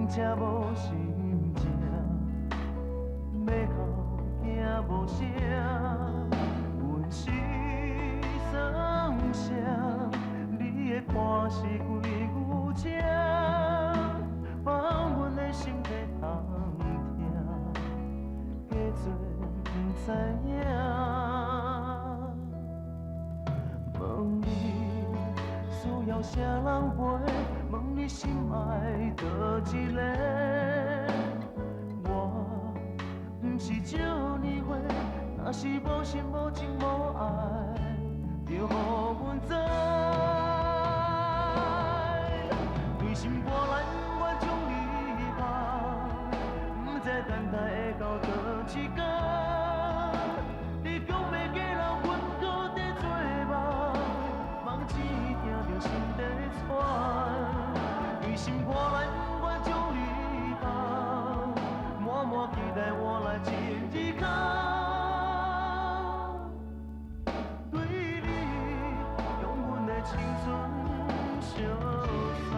才無心情，欲哭驚無聲，阮是算啥？你的看是几牛车，放阮的心在通疼，假做毋知影。问你需要啥人陪？问你心愛佗一个？我毋是少年岁，若是無心無情無愛，就予阮知。對心肝內不願將你放，毋知等待會到佗一天。你講欲嫁人，阮閣佇做夢，夢一聽就心在喘。對心肝內不願將你放，滿滿期待換來情字空。對你用阮的青春相送。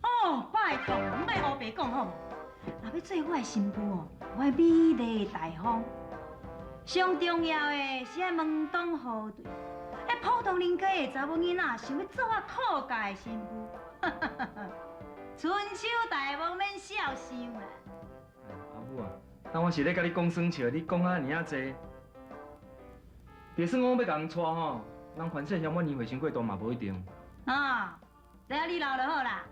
哦，拜託，莫烏白講好無？若欲做我的新婦哦，我愛美麗大方。上重要的是愛門當戶對，彼普通人家的查某囡仔想欲做我顧家的新婦，春秋大夢免痟想啦。阿母啊，當我是咧共你講耍笑，你講啊爾仔濟。就算我欲共𪜶娶吼，人凡世嫌我年歲傷過大嘛無一定。啊，知影你老就好啦。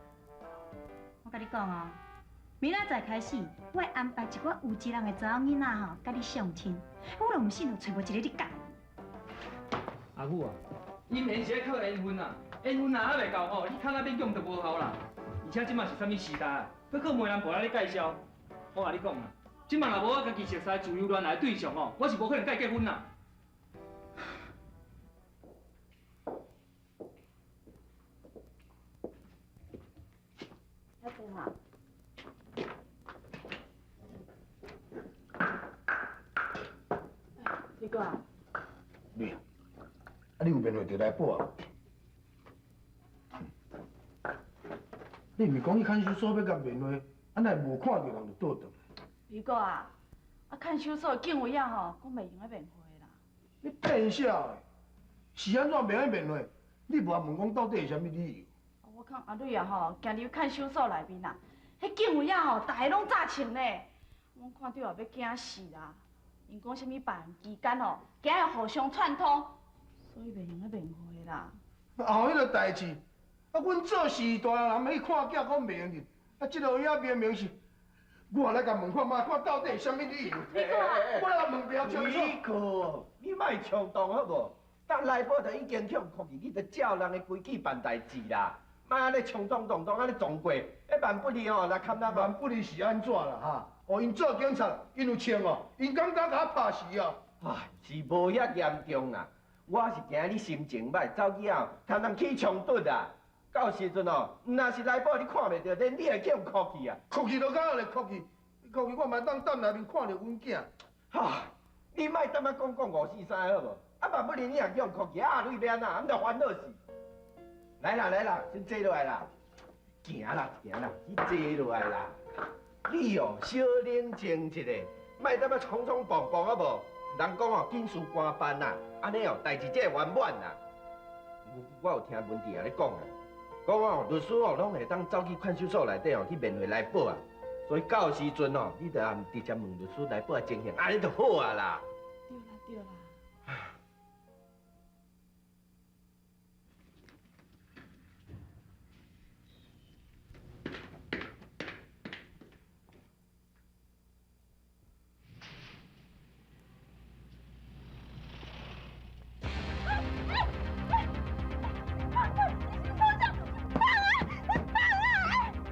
我共你講哦，明仔載開始，我會安排一寡有錢人的查某囡仔吼，共你相親。我若毋信，就揣無一個你佮意。阿母啊，姻緣是愛靠緣分啊，緣分若猶未到吼，你較那勉強就無效啦。而且這馬是啥物時代啊，閣靠媒人婆來咧介紹。我共你講啦，這馬若無我家己熟似自由戀愛的對象吼，我是無可能佮伊結婚啦。來坐哈。李哥啊，你，啊你有面會就來報啊？你毋是講去看守所欲共面會，啊哪會無看著人就倒轉來？李哥啊，啊看守所的警衛仔吼，講袂用得面會啦。你變痟的，是按怎袂用面會？你無問講到底是啥物理由？我看阿蕊啊吼，行入看守所內面啊，彼警衛仔吼，逐个攏炸穿咧，我看著也欲驚死啦。𪜶講啥物辦案期間吼，驚會互相串通，所以袂用得面會啦。啊，彼个代誌，啊，阮做事大人欲去看囝，講袂用得，啊，這个有影明明是，我來共問看覓，看到底是啥物理由？李哥啊，我來問比較清楚。李哥，你莫衝動好無？當內部就已經去予箍去，你就照人的規矩辦代誌啦。莫按呢衝衝動動按呢撞過，彼萬不利吼來砍咱。萬不利是按怎啦？哈？哦，𪜶做警察，𪜶有槍哦，𪜶敢敢共我拍死哦？唉，是無遐嚴重啦，我是驚你心情歹，走去後，共人起衝突啊。到時陣哦，若是內部你看袂著，連你會去予箍去啊？箍去就敢咧箍去，箍去我嘛當踮內面看著阮囝。哈，你莫踮遐講講五四三好無？啊，萬不利你若去予箍去，啊，你欲按怎？毋著煩惱死。來啦來啦，先坐落來啦，行啦行啦，去坐落來啦。你哦，小冷靜一下，莫踮遐衝衝蹦蹦好無？人講哦，緊事官辦啦，按呢哦，代誌才會圓滿啦。我有聽文弟仔咧講啊，講哦，律師哦，攏會當走去看守所內底哦，去面會來報啊。所以到時陣哦，你就直接問律師來報的情形，按呢就好啊啦。對啦對啦。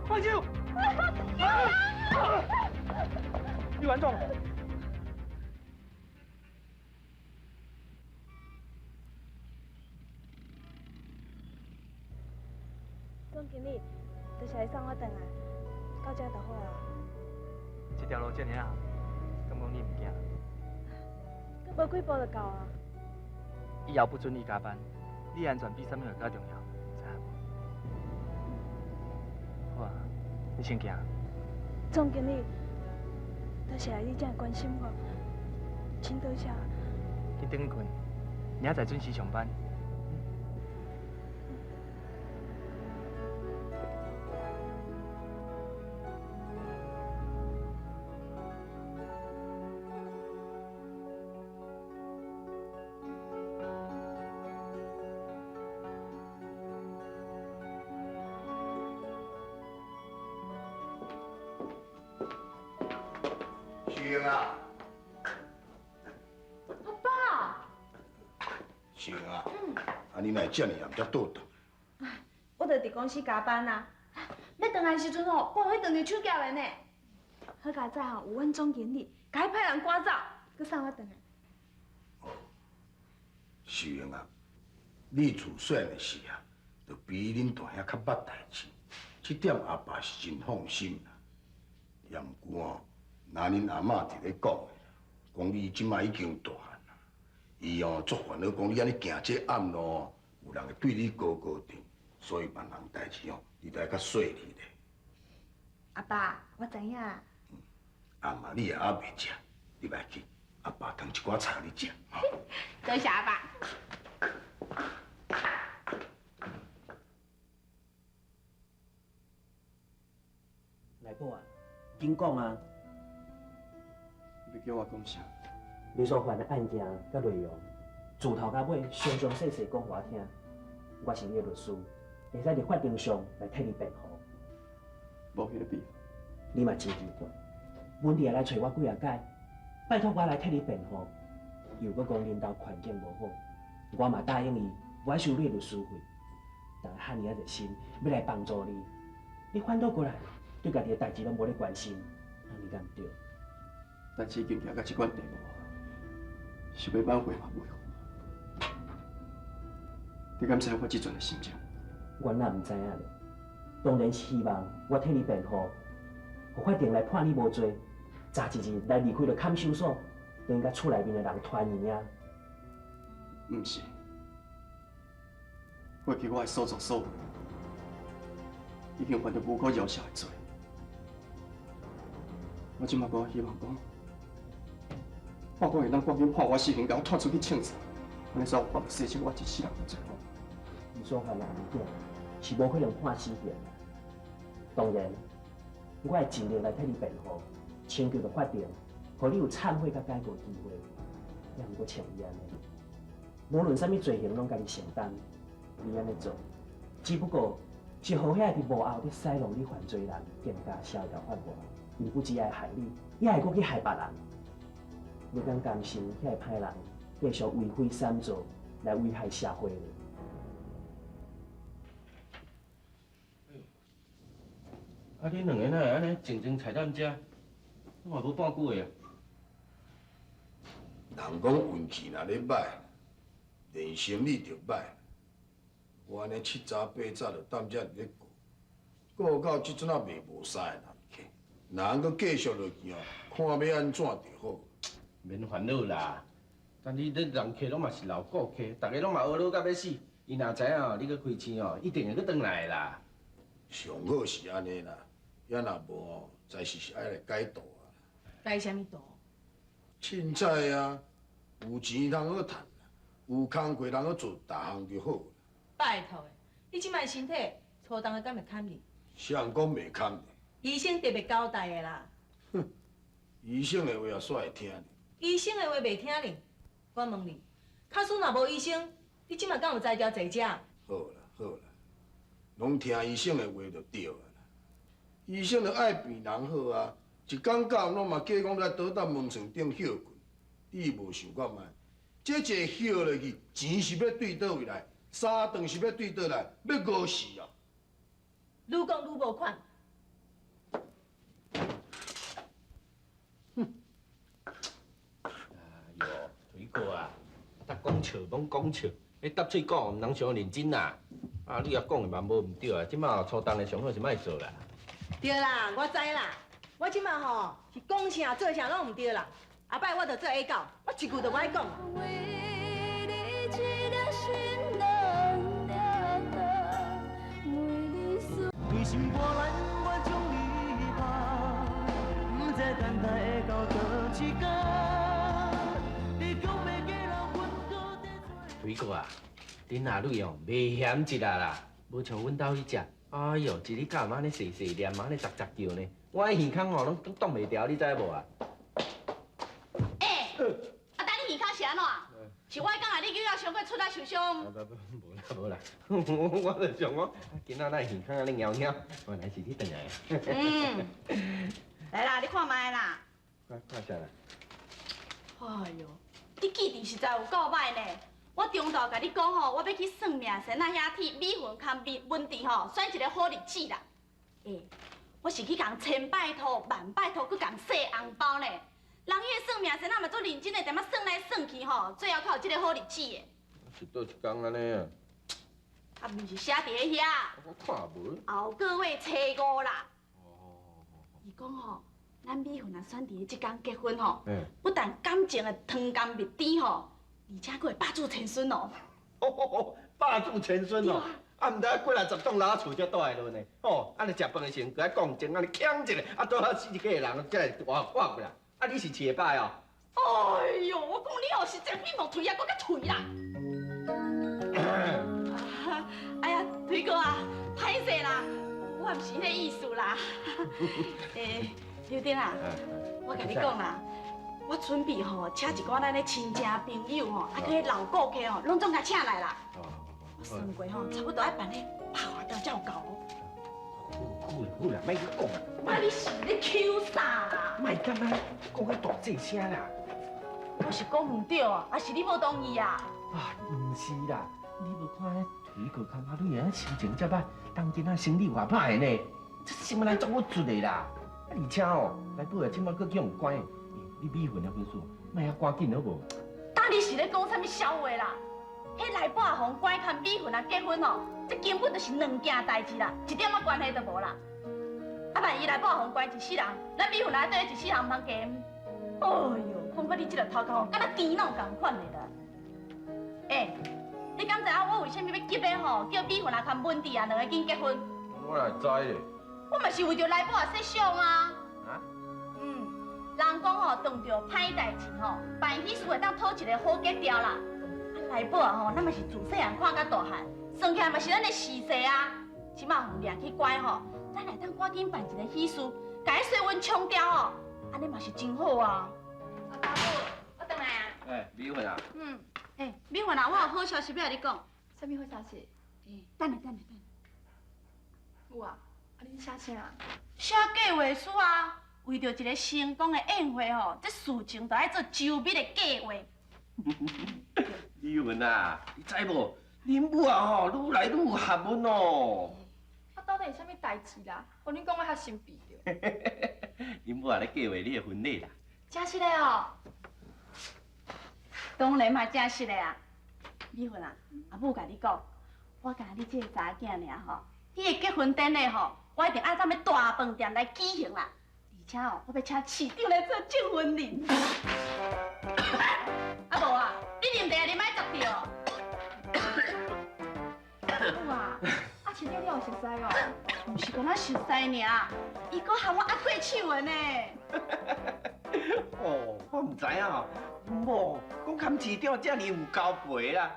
放手！你安怎？總經理，多謝你送我轉來，到這就好啊。這條路這爾仔，敢講你毋驚？阁無幾步就到啊。以後不准你加班，你安全比啥物會較重要，知影無？好啊，你先行。總經理，多謝你這麼關心我，真多謝。你轉去睏，明仔載準時上班。秀英啊，阿爸，秀英啊，啊你哪會遮爾暗才倒轉？我就佇公司加班啊，欲轉來的時陣吼，半暝斷著手夾來呢。好佳哉吼，有阮總經理，共彼歹人趕走，閣送我轉來。哦，秀英啊，你自細漢的時啊，就比恁大兄較捌代誌，這點阿爸是真放心啦。也毋過吼，若恁阿嬤佇咧講的啦，講你這擺已經大漢啦，伊哦足煩惱，講你按呢行這暗路，有人會對你高高定，所以別人代誌哦，你著愛較細膩咧。阿爸，我知影。阿媽，你也猶未食，你來去，阿爸煮一寡菜予你食。多謝阿爸。來寶啊，緊講啊！你欲叫我講啥？你所犯的案件佮內容，自頭到尾詳詳細細講予我聽。我是你的律師，會使佇法庭上來替你辯護。無彼个必要。你嘛真奇怪，文弟也來揣我幾仔擺，拜託我來替你辯護，又閣講恁兜環境無好，我嘛答應伊，無愛收你的律師費。但係遐爾仔熱心，欲來幫助你，你反倒過來對家己的代誌攏無咧關心，按呢敢毋對？代誌已經行到這款地步，想欲挽回嘛袂好。你敢知影我這陣的心情？我哪毋知影咧？當然是希望我替你辯護，予法庭來判你無罪，早一日來離開著看守所，轉佮厝內面的人團圓啊！毋是，過去我的所作所為，已經犯著無可饒恕的罪。我這馬閣希望講，法官會當趕緊判我死刑，共我拖出去槍殺，按呢才有法度洗清我一世人的罪過。你所犯的案件是無可能判死刑的。當然，我會盡力來替你辯護，請求著法庭，予你有懺悔佮改過機會。也毋過像伊按呢，無論啥物罪行，攏家己承擔。你按呢做，只不過是予遐個佇幕後佇使弄你犯罪人更加逍遙法外。伊不只愛害你，也會閣去害別人。你敢甘心遐個歹人繼續為非三造來危害社會咧？啊！恁兩个哪會按呢靜靜坐踮遮？我嘛無半句話啊。人講運氣若咧歹，連生理就歹。我按呢七早八早就踮遮佇咧顧，顧到這陣仔袂無三个人客，若按閣繼續落去哦，看欲按怎就好。免煩惱啦，但你這人客攏嘛是老顧客，逐个攏嘛呵咾甲欲死。伊若知影哦，你閣開市哦，一定會閣轉來的啦。上好是按呢啦，也若無哦，在是是愛來改道啊。改啥物道？凊彩啊，有錢通好趁，有工課通好做，逐項就好。拜託的，你這擺身體粗重的敢會堪你？誰人講袂堪你？醫生特別交代的啦。哼，醫生的話也煞會聽哩。醫生的話袂聽哩，我問你，假使若無醫生，你這擺敢有才調坐遮？好啦好啦，攏聽醫生的話就對啊啦。醫生就愛病人好啊，一工到晚攏嘛假講來倒搭門床頂歇睏，你無想看覓？這一个歇落去，錢是欲對佗位來，三頓是欲對佗來，欲餓死啊！愈講愈無款。哼！哎喲，水果啊，逐講笑攏講笑，彼搭喙講毋通傷認真啦。啊，你也講的嘛無毋對啊，這擺初冬的上好是莫做啦。對啦，我知啦，我這擺吼是講啥做啥攏毋對啦。後擺我就做下狗，我一句都無愛講。為你一粒心人掠重，為你思。對心肝內不願將你放，不知等待會到佗一天。你講欲嫁人，阮閣在做。水果啊，恁阿女哦，袂嫌一啦啦，無像阮兜彼隻，哎哟，一日到晚按呢細細念，按呢雜雜叫呢，我的耳孔哦，攏擋袂牢，你知無啊？欸，啊，等你耳孔是按怎？是我感覺你囡仔傷過出力受傷。無啦無啦，我就想講，今仔咱耳孔按呢貓貓，原來是你轉來。嗯，來啦，你看覓啦。看看啥啦？哎喲，你記性實在有夠歹呢！我中晝共你講吼，我欲去算命仙仔遐替美雲崁文治吼選一个好日子啦。欸，我是去共千拜託萬拜託，閣共洗紅包呢。人彼个算命仙仔嘛足認真的，踮仔算來算去吼，最後才有這个好日子的。是佗一工按呢啊？啊，毋是寫佇咧遐。我看無。後個月初五啦。伊講吼，咱美雲若選佇咧這工結婚吼，不但感情會糖甘蜜甜吼，而且閣會百子千孫哦。百子千孫哦，啊，毋知幾若十棟樓厝才住會落呢？吼，按呢食飯的時陣，閣愛講情，按呢嗆一下，啊，拄好死一家人，才會活活過來。啊，你是飼會擺哦？哎喲，我講你哦是前比無喙啊，閣較喙啦。哎呀，推哥啊，歹勢啦，我毋是彼个意思啦。欸，劉丁啊，我共你講啦，我準備吼請一寡咱的親戚朋友吼，啊，佮老顧客吼，攏總共請來啦。我算過吼，差不多愛辦咧百外桌才有夠。好啦好啦，莫閣講啦。啊，你是咧抾啥啦？莫咁啊，講甲大細聲啦。我是講毋對啊，還是你無同意啊？啊，毋是啦，你無看彼腿哥看阿女啊心情遮歹，當今仔生理偌歹呢，這心內足鬱卒的啦。啊，而且哦，來寶啊，這擺閣叫人關，你美雲的婚事，莫遐趕緊好無？當你是咧講啥物痟話啦？彼內寶予人關崁美雲啊結婚哦，這根本就是兩件代誌啦，一點仔關係都無啦。啊，萬一內寶予人關一世人，咱美雲來對一世人毋通嫁。哎喲，講到你這个頭殼吼，敢若電腦仝款的啦。欸，你敢知影我為啥物欲急咧吼？叫美雲啊佮文治啊兩个緊結婚？我哪會知咧？我嘛是為著內寶設想啊。啊？嗯，人講吼，當著歹代誌吼，辦喜事會當討一个好格調啦。啊，內寶啊吼，咱嘛是自細漢看甲大漢，算起來嘛是咱的時勢啊。這擺予掠去關吼，咱會當趕緊辦一个喜事，共彼水溫沖掉吼，按呢嘛是真好啊。阿爸母，我轉來啊。欸，美雲啊。嗯，欸，美雲啊，我有好消息欲共你講。啥物好消息？欸，等下，等下，等下。有啊，啊你寫啥？寫計劃書啊，為著一个成功的宴會吼，這事情都愛做周密的計劃。美雲啊，你知無？恁母啊吼，愈來愈有學問哦。啊，到底是啥物代誌啦？予恁講甲遐神秘著。恁母啊咧計劃你的婚禮啦。真實的哦。當然嘛，真實的啊。美雲啊，阿母共你講，我共你這个查某囝爾吼，彼个結婚典禮吼，我一定愛踮咧大飯店來舉行啦。而且哦，我欲請市長來做證婚人。啊無啊，你啉茶啉愛雜著。有啊，啊市長你有熟似哦？毋是干焦熟似爾，伊閣和我握過手的呢。哦，我毋知影哦，某講崁市長遮爾有交陪啦。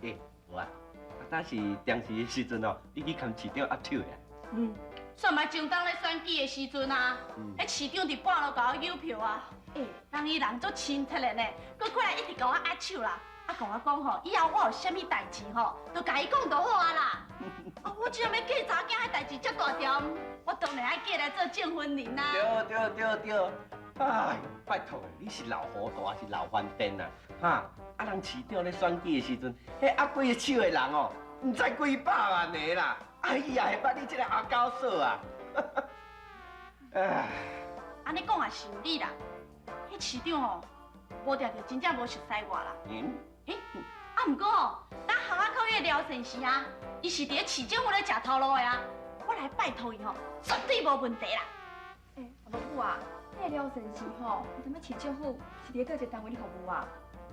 欸，無啊，啊，當時當時的時陣哦，你去崁市長握手的。嗯，算嘛正當咧選舉的時陣啊，彼市長佇半路共我郵票啊，欸，人伊人足親切的呢，閣過來一直共我握手啦，啊，共我講吼，以後我有啥物代誌吼，就共伊講就好啊啦。啊，我這欲嫁查某囝，彼代誌遮大條，我當然愛過來做證婚人啊。對對對對，哎，拜託，你是老糊塗還是老翻顛啊？哈，啊，人市長咧選舉的時陣，彼握過手的人哦，毋知幾百萬个啦。哎呀，會捌你這个阿狗嫂啊！哎，按呢講也是有理啦。彼市長吼，無定著真正無熟似我啦。嗯。欸，啊，毋過吼，咱巷仔口彼个廖先生啊，伊是佇咧市政府咧食頭路的啊，我來拜託伊吼，絕對無問題啦。欸，欸，阿母啊，那个廖先生吼，伊踮咧市政府是伫佗一个单位咧服务啊？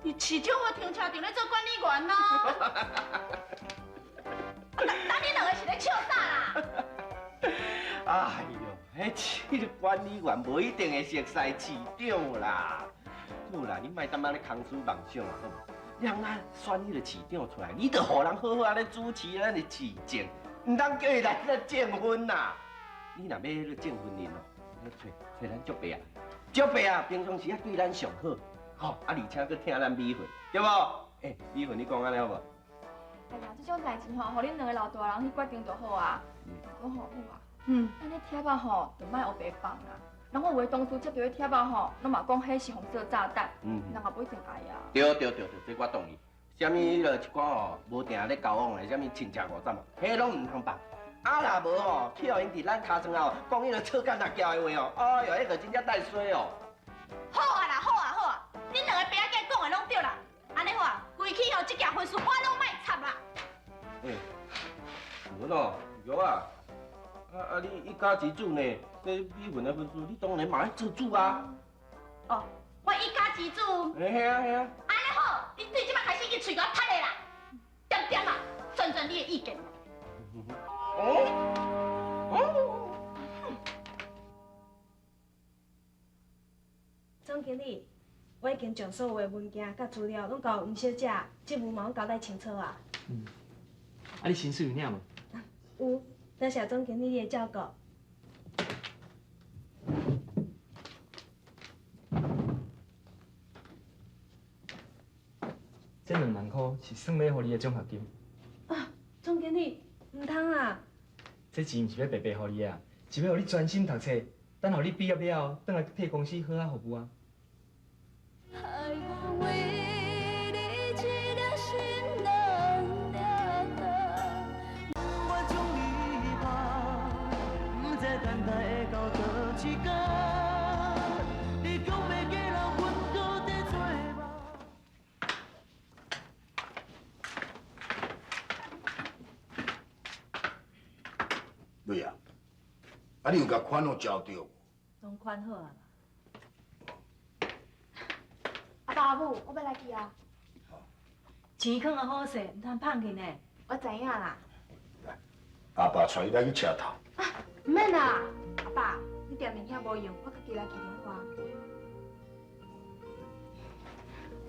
伫市政府停车场咧做管理员咯。啊，等恁两个是咧笑啥啦？哎呦，彼这个管理员无一定会熟似市长啦。好啦，你莫踮仔咧空思妄想啊，好无？让咱选彼个市长出来，你就予人好好按呢主持咱的市政，毋通叫伊来咧证婚啦。你若欲彼个证婚人哦，你揣揣咱叔伯啊，叔伯啊，平常时啊对咱上好，吼啊，而且阁疼咱美惠，对无？欸，美惠，你讲按呢好无？哎呀，这种代志吼，予恁两个老大人去决定就好啊。不过吼，母啊，咱彼帖仔吼，就莫乌白放啦。人我有的同事接著彼帖仔吼，拢嘛讲彼是红色炸弹，人也无一定爱啊。对对对对，这我同意。啥物彼个一寡吼无定咧交往的，啥物亲戚五十嘛，彼拢毋通放。啊，若无吼，去予𪜶伫咱尻川后讲彼个臭干阿娇的话哦，哎哟，彼个真正带衰哦。好啊啦，好啊好啊，恁两个爸仔囝讲的拢对啦。按呢好啊，规气吼，这件婚事我拢莫插啦。欸，文哦，玉啊，啊你一家之主呢？这美云的婚事，你当然嘛爱做主啊。哦，我一家之主。欸，嘿啊嘿啊。按呢好，你对这摆开始去喙共我窒的啦，点点啊，算算你的意见。哦哦。总经理，我已经将所有的文件佮资料拢交黄小姐，职务嘛拢交代清楚啊。嗯。啊，你薪水有领无？有，多谢总经理你的照顾。这2万块是算欲予你的奖学金。啊，总经理，毋通啊！这钱毋是欲白白予你的啊，是欲予你专心读册，等予你毕业了后，转来替公司好好服务啊。爱我为你一粒心人掠担，我将你放，不知等待会到佗一天。你讲欲嫁人，阮阁伫做梦。蕊啊，啊你有共款好交著无？拢款好啊啦。阿爸阿母，我欲来去啊。钱囥予好势，毋通放去呢。我知影啦。阿爸带你来去车头。毋免啦，阿爸，你踮面遐无用，我家己来去就好啊。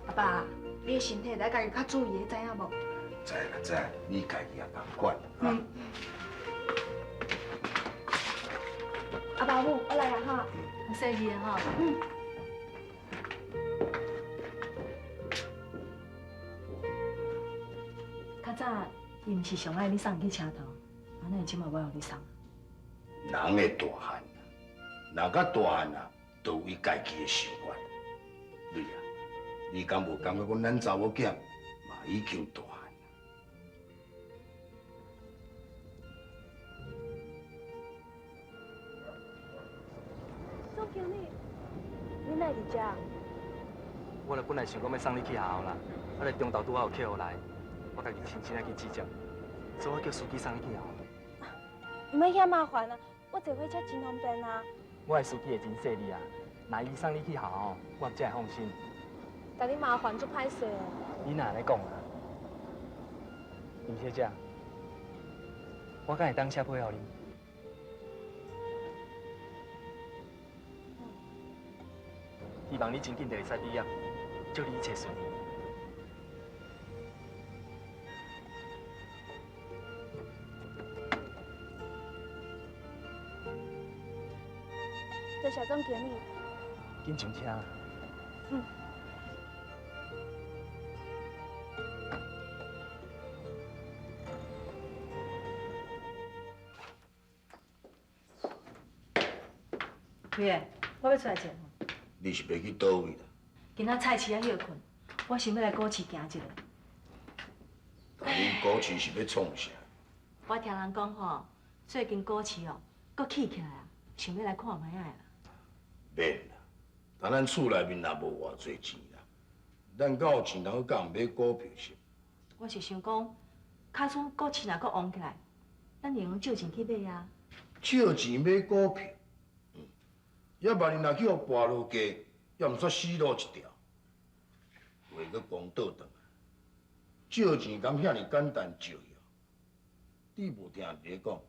阿爸，你的身体得家己较注意，你知影无？知啦知，你家己也仝款。嗯。阿爸阿母，我来啊哈。细腻的吼。嗯。较早伊毋是上爱你送去车头，啊，哪会这马无爱予你送？人会大汉，若较大汉啊，就有伊家己的想法。蕊啊，你敢无感觉讲咱查某囝嘛已经大汉？总经理，你哪会伫遮？我咧本来想讲欲送你去学校啦，啊，咧中昼拄好有客户来，我家己亲身来去接接，所以我叫司机送你去学校。毋免遐麻烦啊，我坐火车真方便啊。我的司机会真细腻啊，若伊送你去学校，我才会放心。共你麻烦足歹势哦。你哪按呢讲啊？林小姐，我敢会当写批予你？希望你真紧就会使毕业，祝你一切顺利。多谢总经理。紧上车。嗯。对，我欲出来者。你是欲去佗位啦？今仔菜市仔歇睏，我想欲来股市行一下。啊，恁股市是欲创啥？我听人讲吼，最近股市哦，阁起起来啊，想欲来看觅仔啦。免啦，等咱厝内面也无偌济钱啦，咱敢有钱通去共人买股票是？我是想讲，假使股市若阁旺起来，咱会用借钱去买啊。借钱买股票？嗯，也万一若去予跋落价，也毋煞死路一条。话阁讲倒转来，借钱敢遐尔简单借去？你无听人咧讲，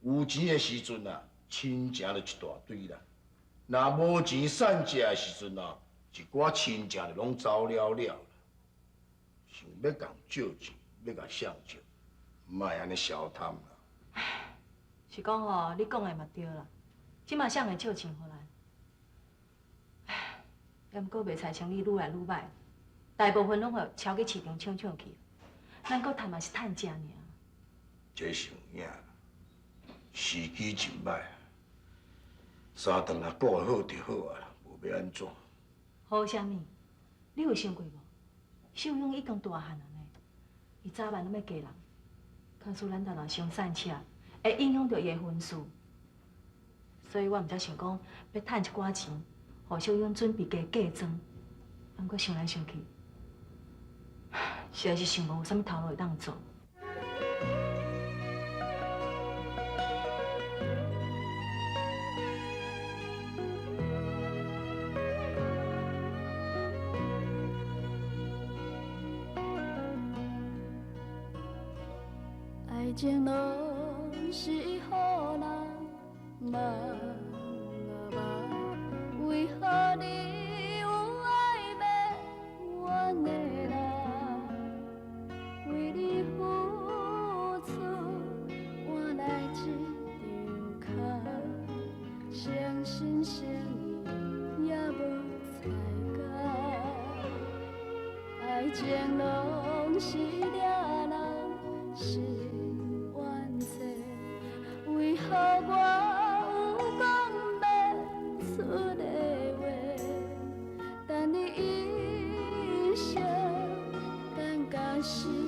有钱的时阵啊，亲情就一大堆啦；若无钱散借的时阵啊，一寡亲情就拢走了了啦。想欲共借钱，欲共谁借？莫按呢消贪啦。是讲吼，你讲的嘛对啦。这马谁会借钱予咱？唉，也毋过卖菜生意愈来愈䆀，大部分拢予超去市场抢抢去，咱阁趁嘛是趁食尔。这是有影，时机真䆀，三顿若顾好就好啊，无欲按怎。好啥物？你有想过无？秀英已经大汉啊呢，伊早晚拢欲嫁人，假使咱兜若伤散赤，会影响著伊的婚事。所以我毋才想讲，欲趁一寡钱，予秀英准备加嫁妆。毋过想来想去，实在是想无有啥物头路会当做。爱情拢是予人梦啊梦，为何你有爱袂愿的人，为你付出换来这场空，诚心诚意也无彩工，爱情拢是掠人心。为何我有讲袂出的话？等你一生，等到死。